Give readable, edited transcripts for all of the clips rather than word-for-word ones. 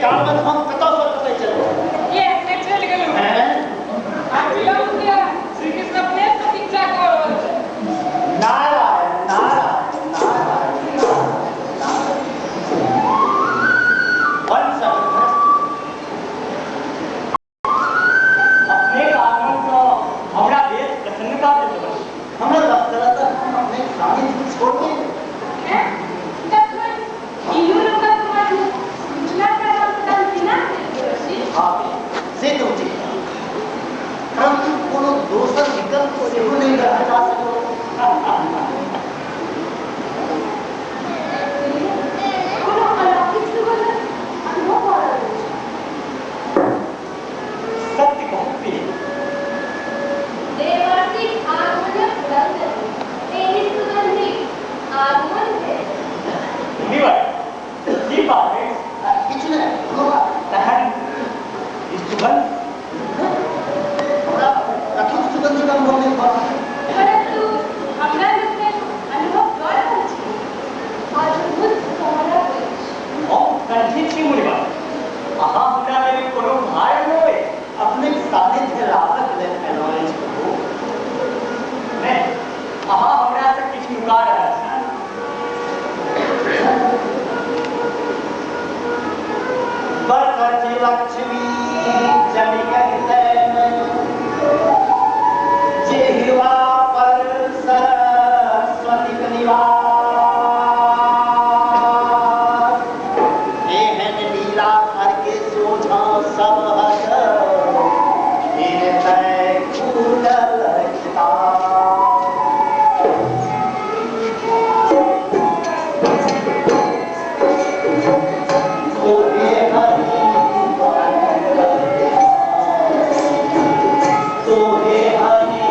कालमे हम कतऽसँ कतऽ चलि गेलहुँ। ये अपने चलि गेलहुँ। हैं? आ विलम्ब किया? श्री कृष्ण अपने प्रतीक्षा कऽ रहल छथि। नारायण नारायण नारायण नारायण। वंशक भ्रष्ट। अपनेक आगमनसँ हमरा बेस प्रसन्नता भेल अछि। हमरा लगतरत हम अपने सानिध्य छोड़ि हैं? तखन इहो लोकक मध्य सूचना आदान प्रदान केना भेल देवर्षि? हाँ, से तऽ उचित बात। परन्तु कोनो दोसर विकल्प सेहो नहि रहल जा सकल। कोनो अलौकिक सुगंधक अनुभव भऽ रहल अछि। सत्य कहू प्रिय। देवर्षिक आगमनक रंग एहि सुगंधिक आगमन भेल। मुनिवर, की बात अछि? किछु नहि, कोनो बात नहि। तखन ई सुगंध? हमरा कथुक सुगंधिक अनुभव नहि भऽ रहल। परन्तु हमरा लोकनि अनुभव कऽ रहल छी। अद्भुत सौरभ अछि। हम उत्कंठित छी मुनिवर। अहाँ हमरा लेल कोनो भार नहि। अपनेक सानिध्य लाभक लेल अयलहुँ अछि प्रभु। नहि, अहाँ हमरासँ किछु नुका रहल छी। बसथि लक्ष्मी जनिक हृदयमे, जिह्वा पर सरस्वतीक निवास। एहन लीलाधर के सोझाँ सबहक हृदय खुलल किताब। तोहे हरि तोहे हरि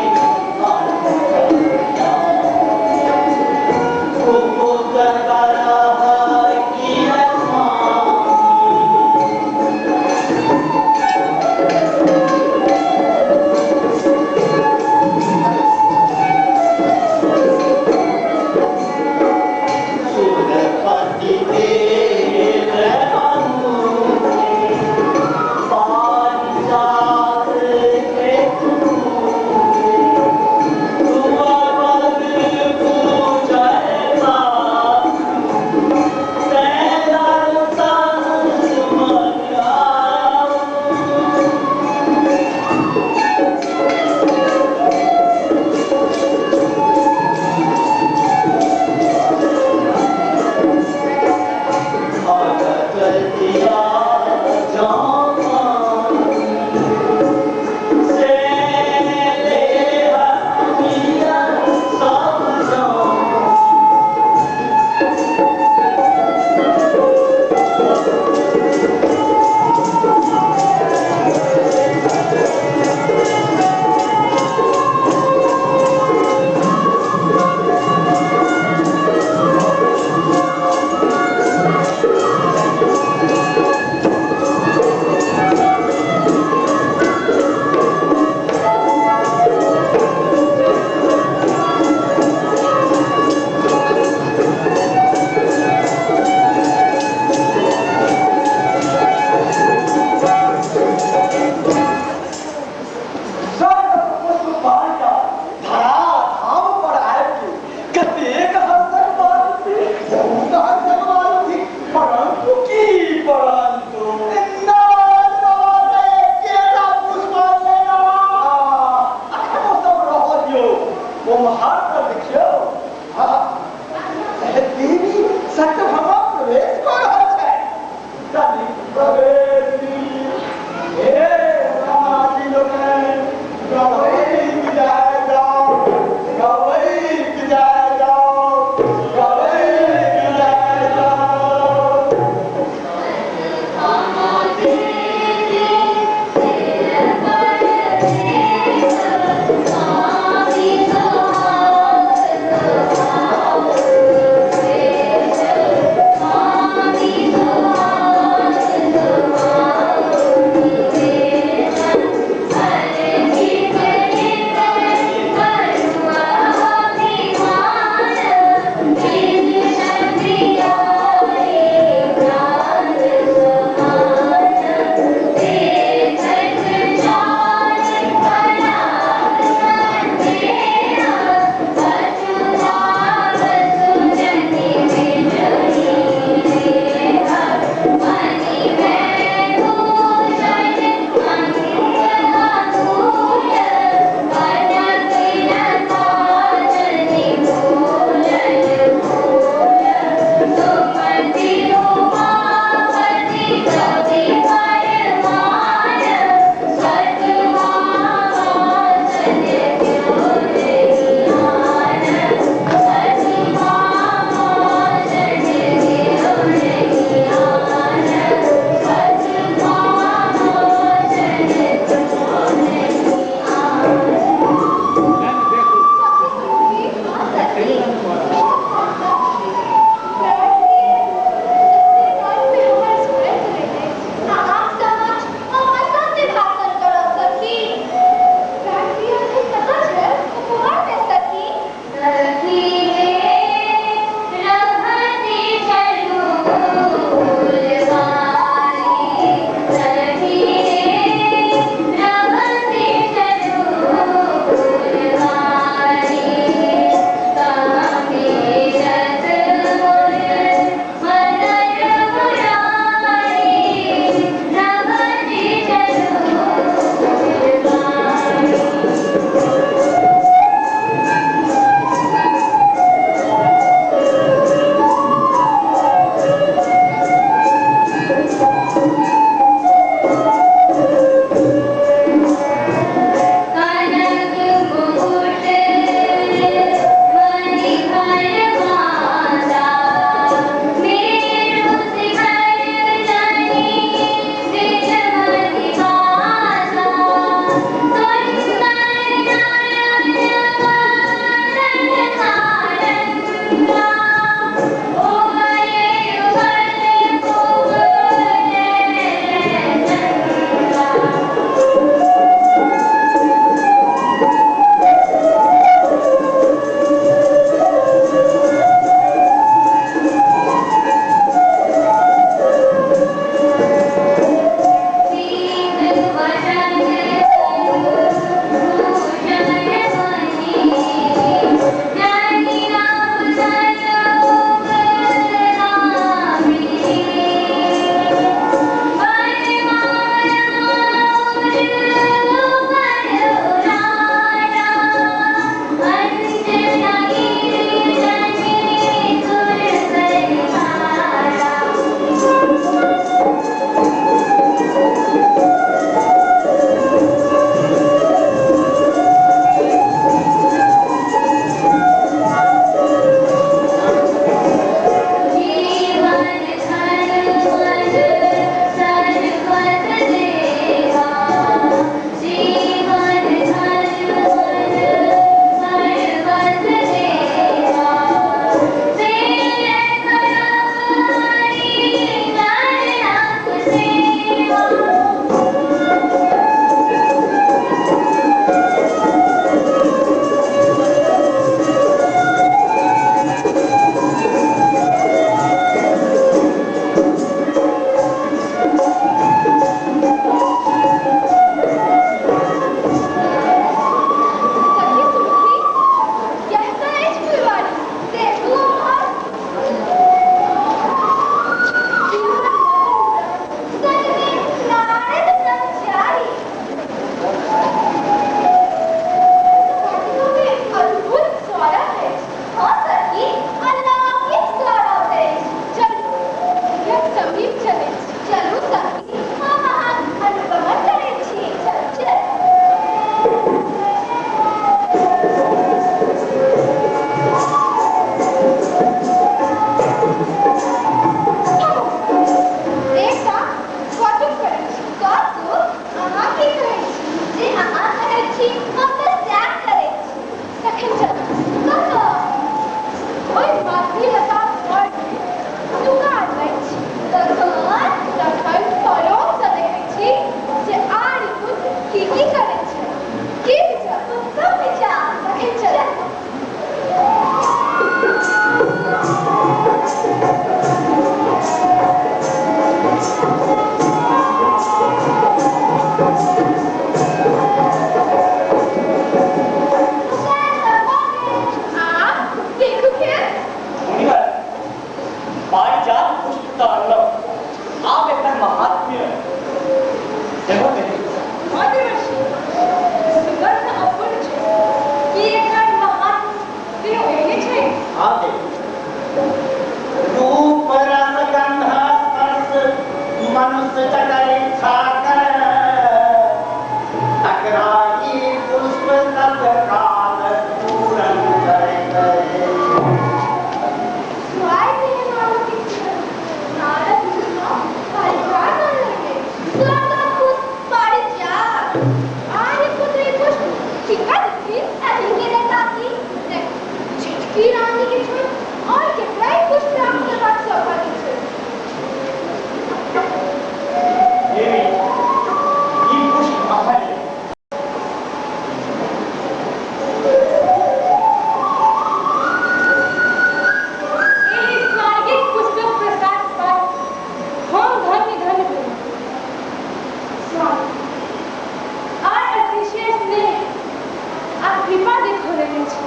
भाव आर अतिशय स्नेह आ कृपा देखौलनि अछि।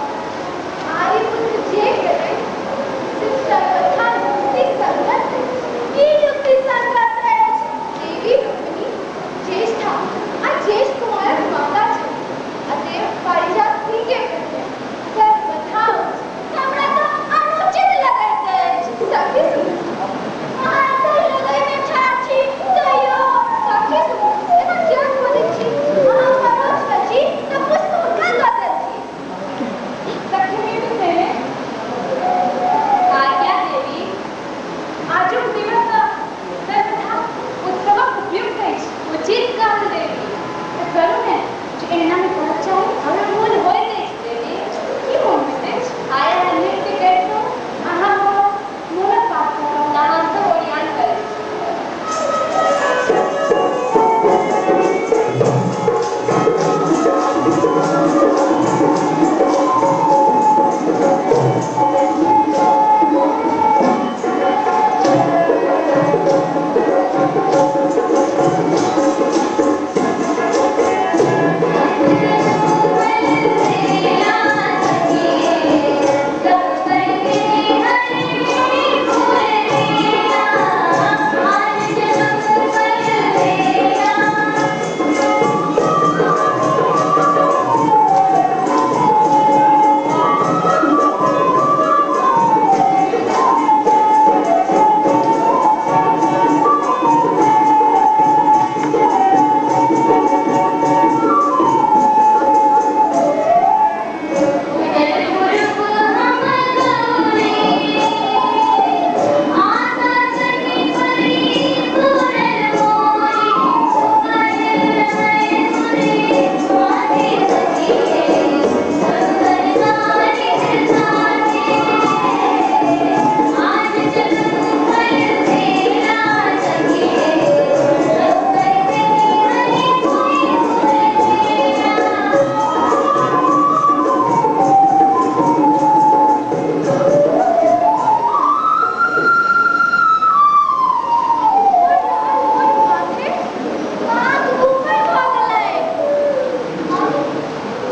आर्यपुत्र जे करै से सर्वथा युक्ति संगत अछि। की युक्ति संगत अछि? देवी रुक्मिणी ज्येष्ठा आ ज्येष्ठ कुमारक माता छथि, अतएव पारिजात हुनके भेटतनि। सर्वथा उचित। हमरा तऽ अनुचित लगैत अछि। सखी सुनू, अहाँ एतऽ लगैमे ठाढ़ छी, तैयो सखी सुनू, एना किएक बजैत छी? अहाँ परोक्षमे छी तऽ पुष्प हुनका दऽ देलथिन। सखी मित्रसेन, आज्ञा देवी। आजुक दिवस तऽ सर्वथा उत्सवक उपयुक्त अछि। उचित कहल देवी। तऽ करू ने जे एहनामे करक चाही। हमरा मोन होइत अछि देवी। की मोन होइत अछि? आइ अहाँ नृत्य करितहुँ, अहाँ हमर मोनक बात कहब। तऽ हमसभ ओरियान करैत छी।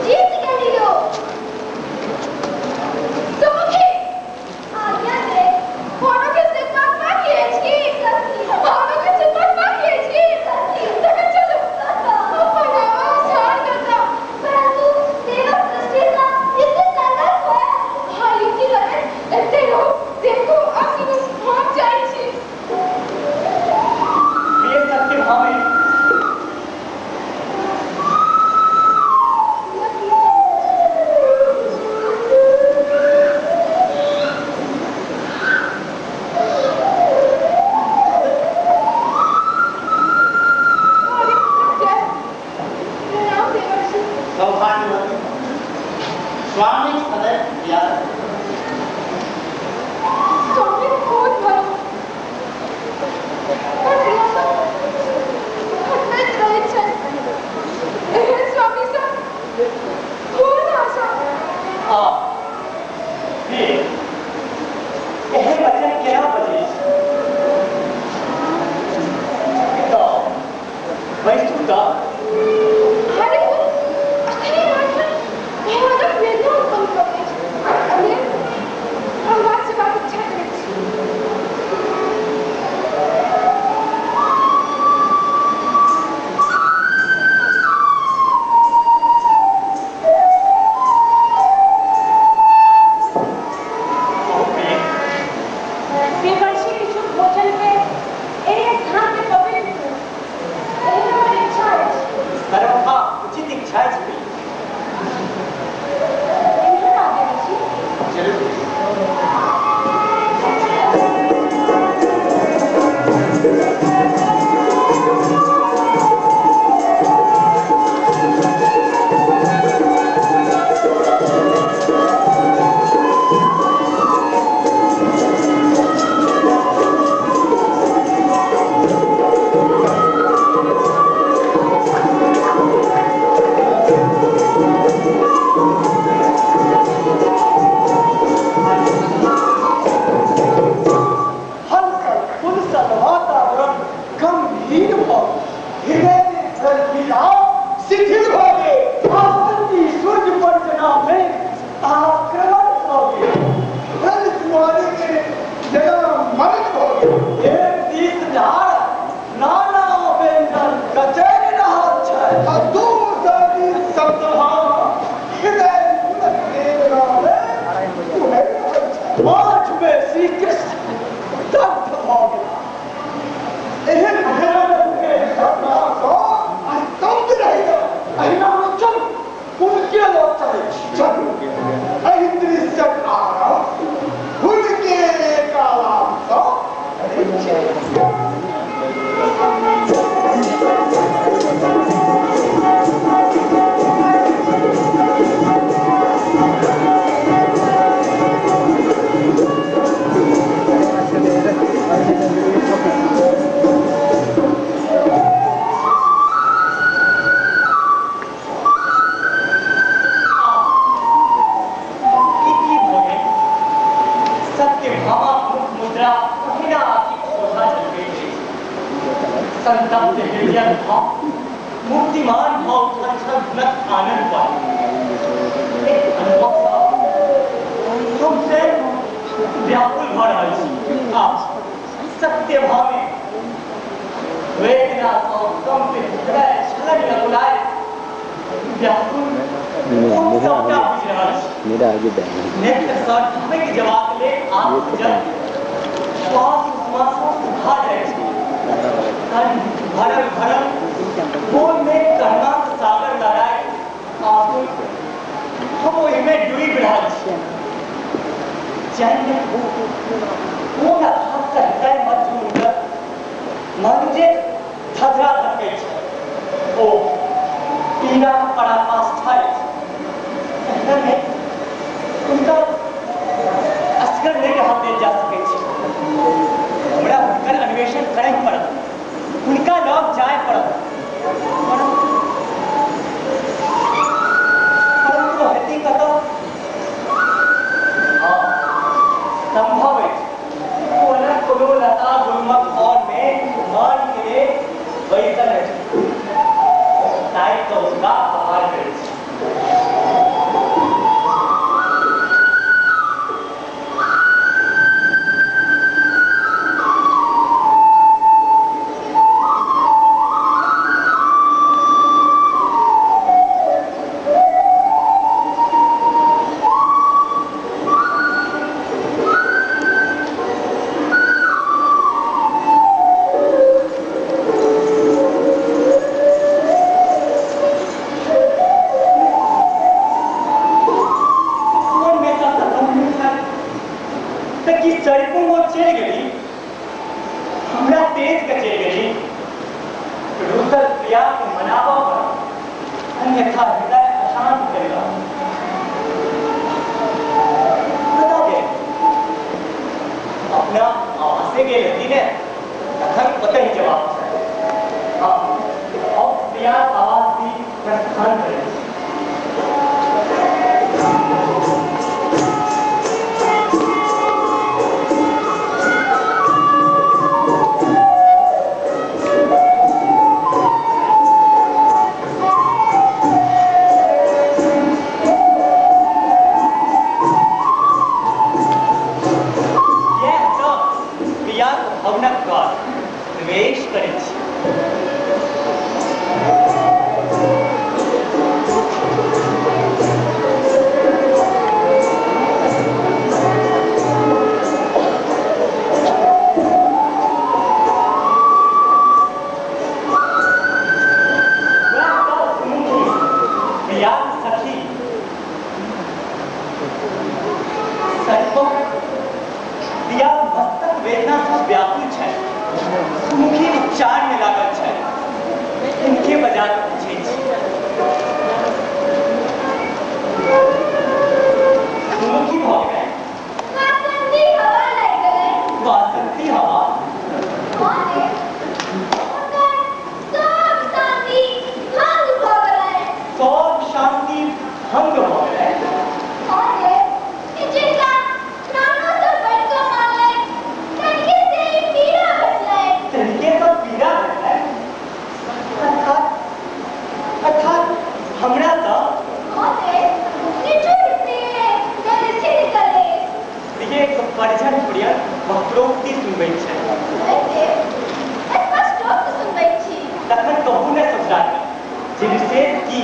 जीत गेलियो। सुमुखी, आज्ञा दे। कोनो के सिद्धांत बाकी अछि की? कोनो के सिद्धांत बाकी अछि की? तखन चलू। अपन आवाज झाड़ करता। परंतु देवक दृष्टिसँ युक्ति संगत होयत। हाँ, युक्ति लगत। एते रहू, देखू आ सुनू, हम जाइ छी। प्रिय सत्यभामे, आर्यपुत्र जय। प्रणाम देवर्षि। सौभाग्यवती, स्वामी सदैव प्यार। स्वामी बहुत भरो पर प्रिया खटैत रहैत छनि। एहन स्वामीसँ कोन आशा? आ प्रिय, एहन वचन केना बजै छी? तऽ बैसू तऽ। अरे, अखनी मनमे भयानक वेदना उत्पन्न भऽ अछि। अरे, हम बात जेबाक इच्छा करैत छी। कहू प्रिय। देवर्षि, किछु भोजन के एहि स्थान के पवित्र करू। एहि हमर इच्छा अछि। सर्वथा मूर्तिमान भऽ उठल छल हुनक आनन्द पर। एक अनुभवसँ हम स्वयं व्याकुल भऽ रहल छी आ सत्यभामे वेदनासँ कम्पित हृदय छलनि अकुलाय व्याकुल हम सबटा बुझि रहल छी। नेत्रसँ ढबकि जेबाक लेल आत्मजल श्वास उष्मासँ सुखा जाइत छै। कंठ भरल भरल मोनमे करुणाक सागर लहराइत आकुल हम ओहिमे डूबि रहल छी। चैन कोन आघातसँ हृदय मध्य हुनकर मानू जे धधरा धधकै छल। ओ पीड़ाक पराकाष्ठा अछि। एहनामे हुनका असगर नहि रहऽ देल जा सकैत छै। हमरा हुनकर अन्वेषण करहि पड़त। हुनका लग जाय पड़त। परन्तु परन्तु हेती कतऽ? हँ, सम्भव अछि कोना कोनो लता गुलमक फॉर्ममे मान केने बैसल अछि। ताकि कऽ हुनका बहार करै छी। मनमे तऽ खतम भेल छल तऽ की सरिपों ओ चलि गेली? हमरा तेज के चलि गेली। रूसल प्रियाके मनाबऽ पड़त, अन्यथा हृदय अशान्त भेल रहत। कतऽ गेल? अपना आवासे गेल हेती ने, तखन ओतहि जवाब चाही। हँ, हम प्रियाक आवाज दी प्रस्थान करै छी। इएह तऽ प्रियाक भवनक द्वार। प्रवेश करै छी। वएह तऽ सुमुखी प्रियाक सखी सरिपहुँ प्रिया मस्तक वेदनासँ व्याकुल छथि। सुमुखी उपचारमे लागल छथि। हुनके बजा कऽ पुछै छी। सुमुखी भऽ गेलै। वासंती हवा लागि गेलै। वासंती हवा? हँ देव, हुनकर सब शान्ति भंग भऽ गेलै। सब शान्ति भंग भऽ गेलै? हँ देव, जिनका प्राणोसँ बढ़ि कऽ मानलनि, तनिके से ई पीड़ा भेटलनि। तनिके सँ पीड़ा भेटलनि? अर्थात अर्थात हमरा सँ? हँ देव, निठुर प्रिय गरसित कलेश। प्रियक परिजन प्रियक वक्रोक्ति सुनबैत छथि। नहि देव, स्पष्टोक्त सुनबैत छी। तखन कहू ने ससुराके जे विशेष की?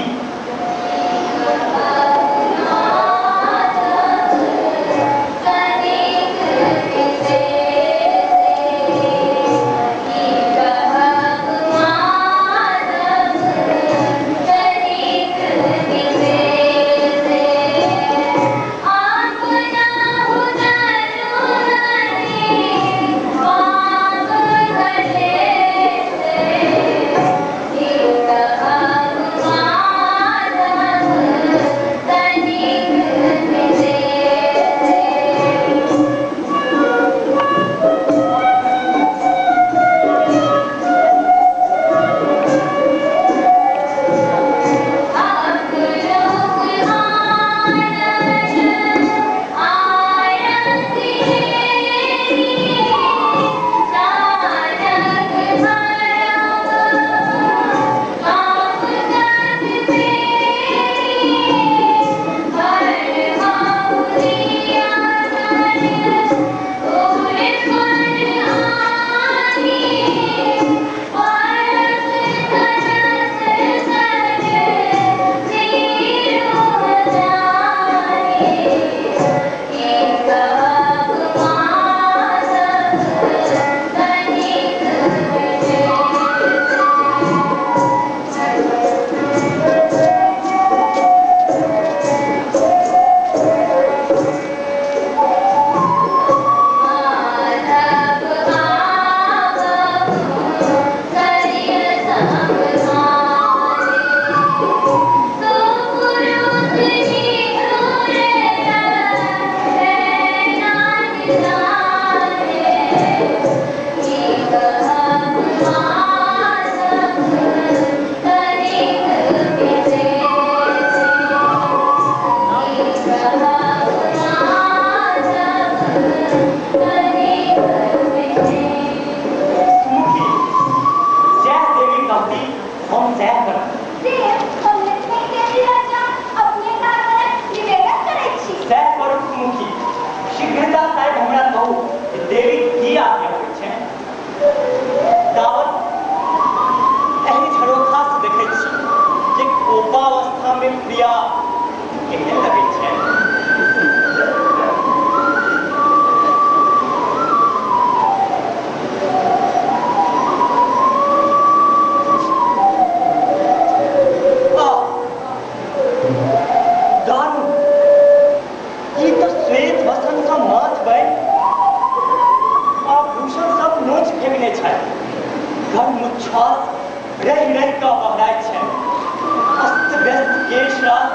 व्यस्त केशराज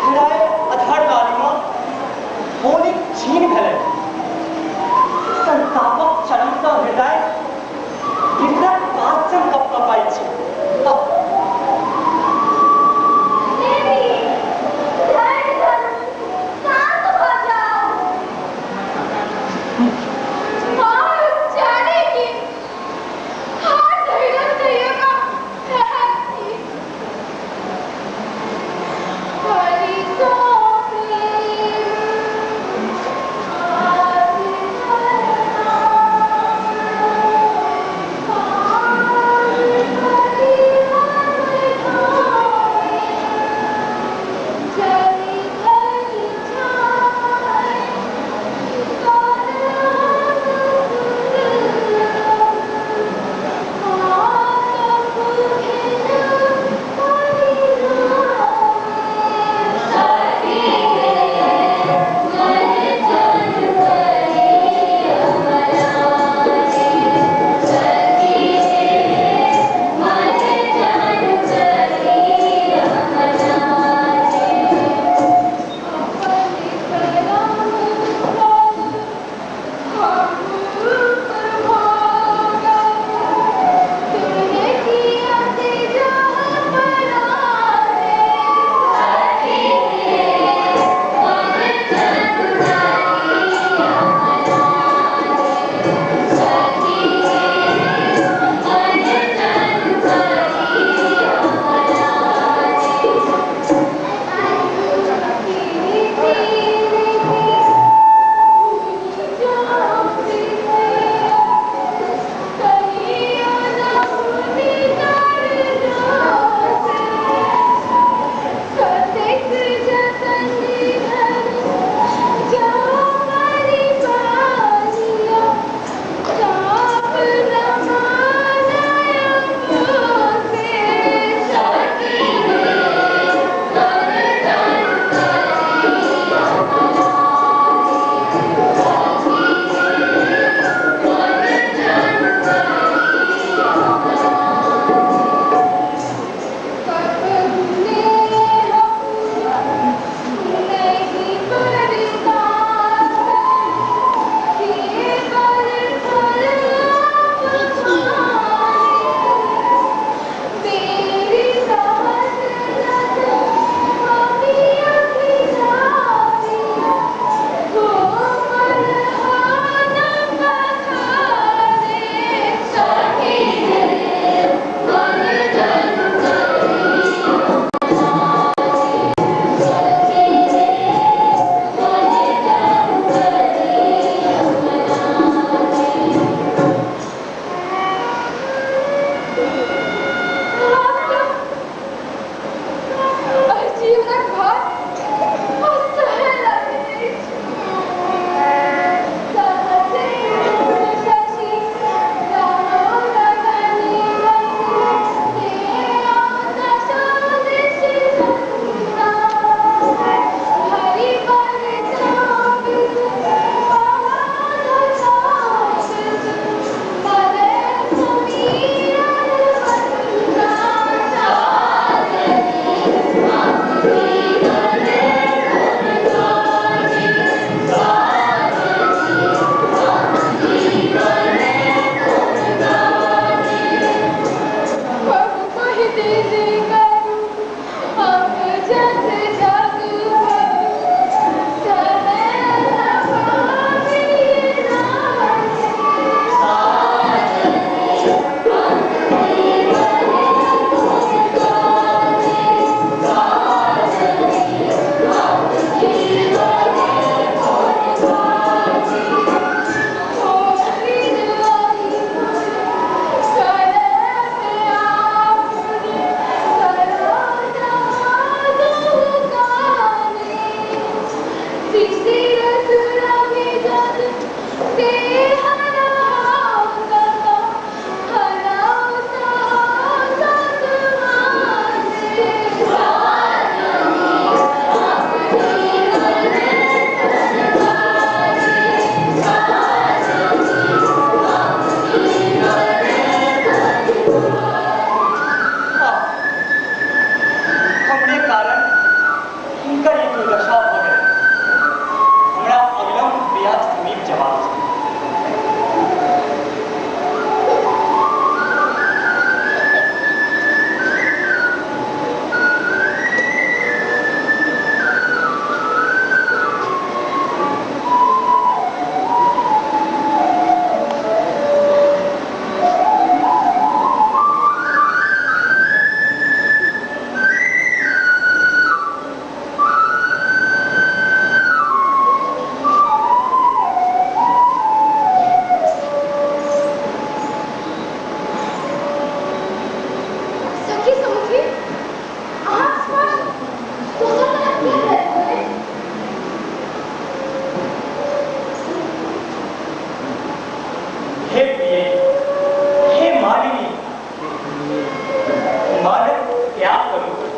हेरायल अधर लालिमा बोली क्षीण भेलै। संतापक चरमसँ हृदय विकट काचन कपकपाइ छै। देवी, धैर्य धरू, शांत भऽ जाउ। माँ जाने की हार धैर्य दैयका रहत की। हरि सो प्रेम आदि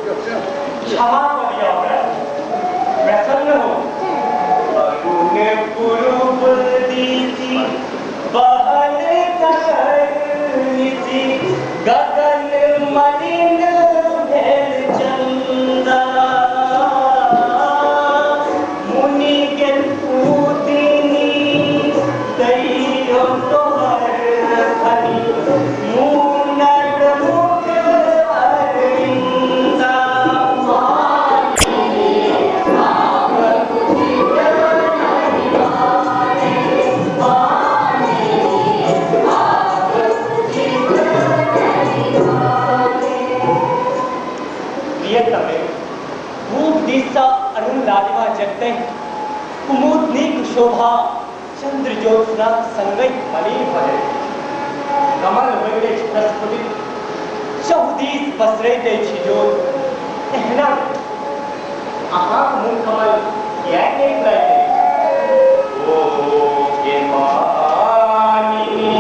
क्षमा कऽ दिअ हमरा, प्रसन्न हो। अरुण पूर्व दिशि बहल निशि, गगन मलिन भेल चंदा। मुनि गेल उदिनी तैयो तोहर धनी मुनल मुख अरविंदा। प्रियतमे, पूब दिससँ अरुण लालिमा जगतै, कुमुदनीक शोभा चंद्र ज्योत्सनाक संगहि मलिन भऽ जाइत अछि। कमल होइत अछि प्रस्फुटित, चहुदिस पसरैत अछि जोत। एहना अहाँक मुख कमल किएक नहि फुलाइत अछि? ओ गे मानिनी,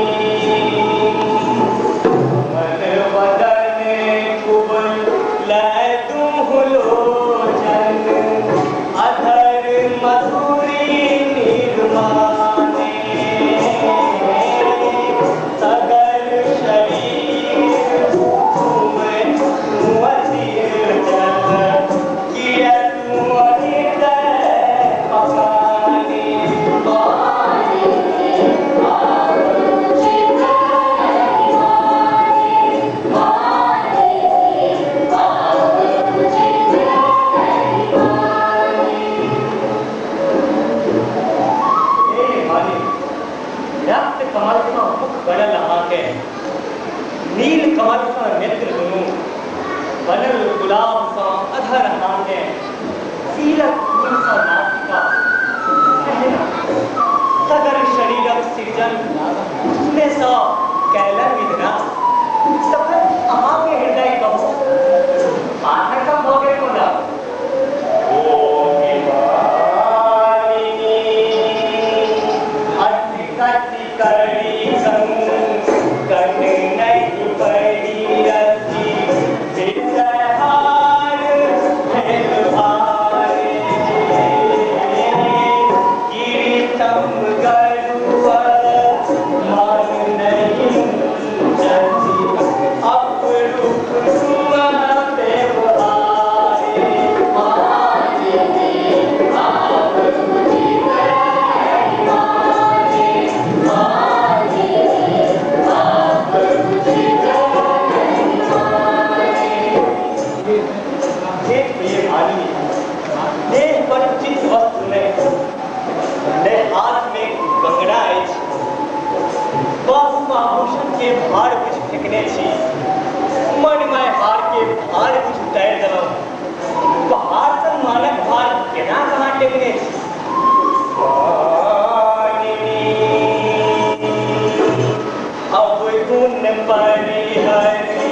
कमल वदन कुबल लय दुहु लोचन, अधर मधुरी निर्माने, सगर शरीर तुम अति जल, किया तू हृदय पकाने। हे मालिक, रक्त कमल सँ मुख बनल अहाँके, नील कमल सँ नेत्र दुनू, बनल गुलाब सँ अधर अहाँके, सीलक फूल सँ नासिका। एहिना सगर शरीरक सृजन कुसुमे सँ कयलनि विधना, तखन अहाँके हृदय कहू पाथर कम भऽ गेल कोना? ओ मालिनी, अति कति करी कंकण नहीं पहिरती, हृदयहार भेल भारे। गिरि सम गरुअर मान नहीं जति, अपरूप तुम व्यवहारे। हे प्रिय मालिनी, देह पर उचित वस्त्र नहि, ने हाथ में कंगना अछि, बाहु आभूषण के भार बुझि फेकने छी, मनमय हार के भार बुझि उतारि देलहुँ, पहाड़ सन मानक भार केना कहाँ टेकने छी? मानिनी, अवगुण परिहरि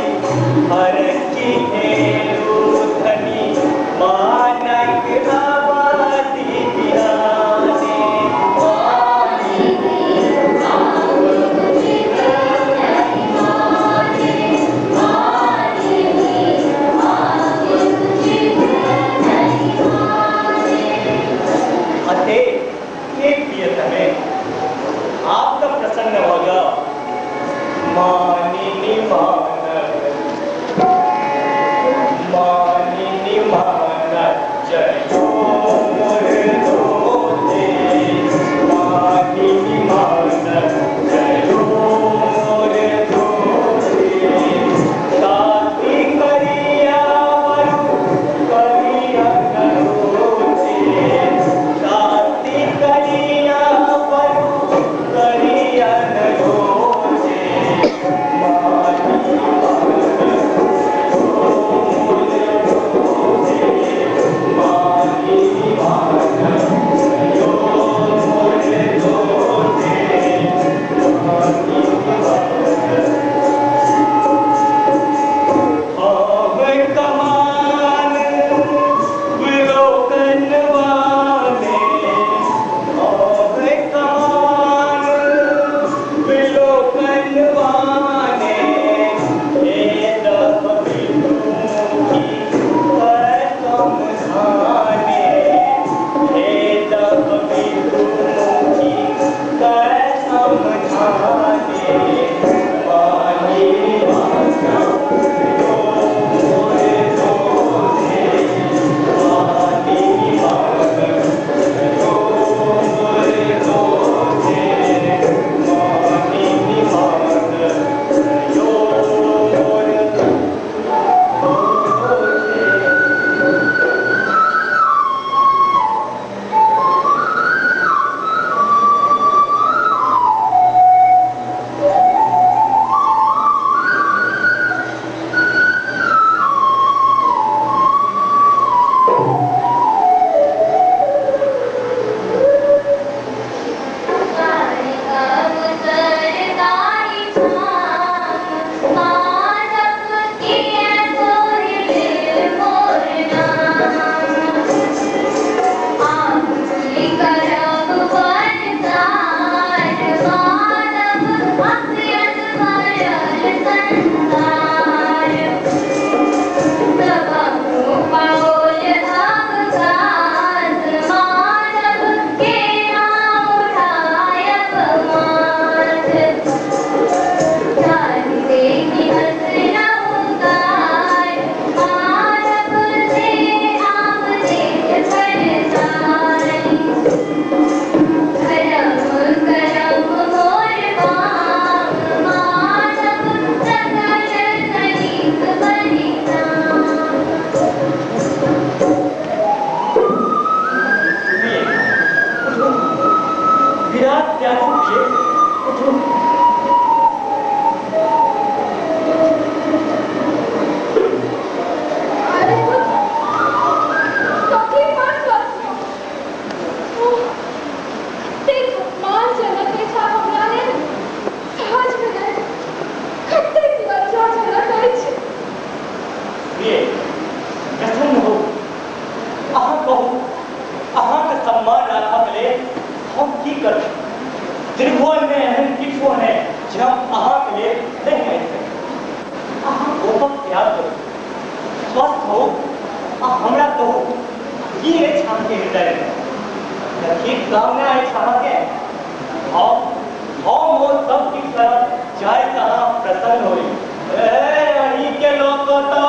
हर की हेरु धनी, मानक अवधि बिहाने। अते हे प्रियतमे, आप तऽ प्रसन्न भऽ जाउ। मानिनी मानक स्वस्थ हो आ हमरा कहू की अछि अहाँके हृदयमे। तऽ की कामना अछि अहाँके? हम हम ओ सब किछु करब जाहिसँ अहाँ प्रसन्न होइ। ए, अहीँके लोक तऽ